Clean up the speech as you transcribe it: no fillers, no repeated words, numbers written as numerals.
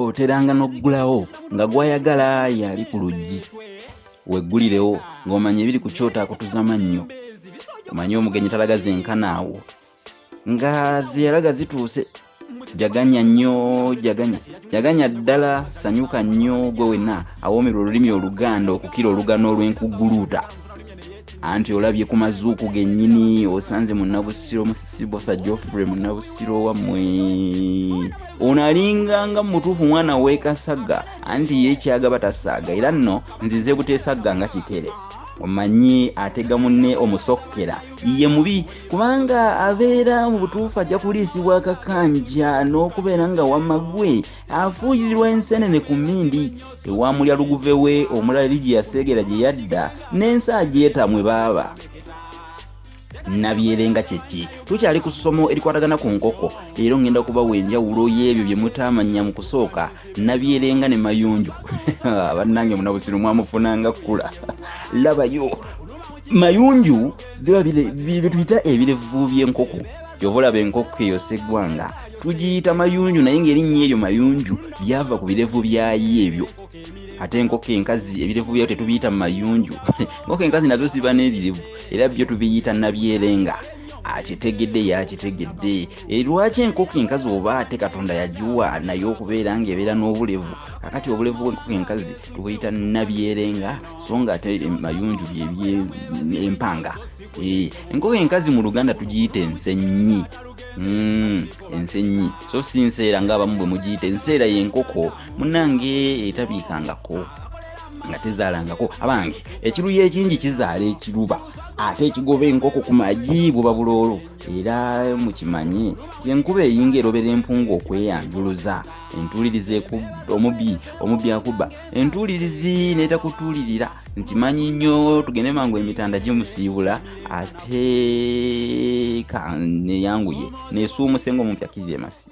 Oteranga n'oggulawo nga gw'ayagala y'ali ku luggi. Weggulirewo ng'omanya ebiri ku kyoto akutuza mannyo. Omanyi omugenyi talaga zenkana awo nga ze yalaga zituuse. Jaganya nnyo, jaganya, jaganya ddala, sanyuka nnyo gwe wenna awoomerwa olulimi Oluganda okukira olugano olw'enkugguluuta. Anti olabye ku mazuuku gennyini, osanze Munnabusiro Musisi Bbosa Geoffrey Munnabusiro wammwe. Ono alinganga mu butuufu mwana w'e Kasagga, anti ye kyagaba tasaaga, era nno nzize buteesagga nga kikere. Omanyi atega munne omusokkera ye mubi, kubanga abeera mu butuufu ajja kuliisibwa akakanja n'okubeera nga wamma gwe afuuyirirwa ensenene ku mmindi. Ewa mulya luguve we omulala eri gye yaseegera gye yadda n'ensi agyetamwe baaba. Nabyerenga kye ki? Tukyali ku ssomo erikwatagana ku nkoko, era ngenda kubawa enjawulo y'ebyo bye mutaamanya mu kusooka, nabyerenga ne mayunju. Bannange Munnabusiro mwamufunanga kkula. Labayo, mayunju biba bye tuyita ebirevu by'enkoko. Ky'ova olaba enkoko eyo sseggwanga tugiyita mayunju, naye ng'erinnya eryo mayunju lyava ku birevu byayo ebyo. Ate enkoko enkazi ebirevu byayo tetubiyita mayunju. Enkoko enkazi nazo ziba n'ebirevu, era byo tubiyita nabyerenga. Akitegedde yakitegedde. Lwaki enkoko enkazi oba ate Katonda yagiwa naye okubeera ng'ebeera n'obulevu? Kakati obulevu bw'enkoko enkazi tubuyita nabyerenga, so nga ate mayunju byempanga. Enkoko enkazi mu Luganda tugiyita ensenyi. Ensenyi so si nseera ng'abamu bwe mugiyita. Enseera y'enkoko munnange etabiikangako nga tezaalangako. Abange, ekiruyi ekingi kizaala ekiruba, ate ekigoba enkoko ku magi buba buloolo. Era mukimanye nti enkuba eyinga erobera empungu okweyanjuluza. Entuulirizi omubbi, omubbi akuba entuulirizi n'etakutuulirira. Nkimanyi nnyo, tugende mangu emitanda gimusiibula, ate ka neyanguye nesuumuse ng'omumpi akkirira emasi.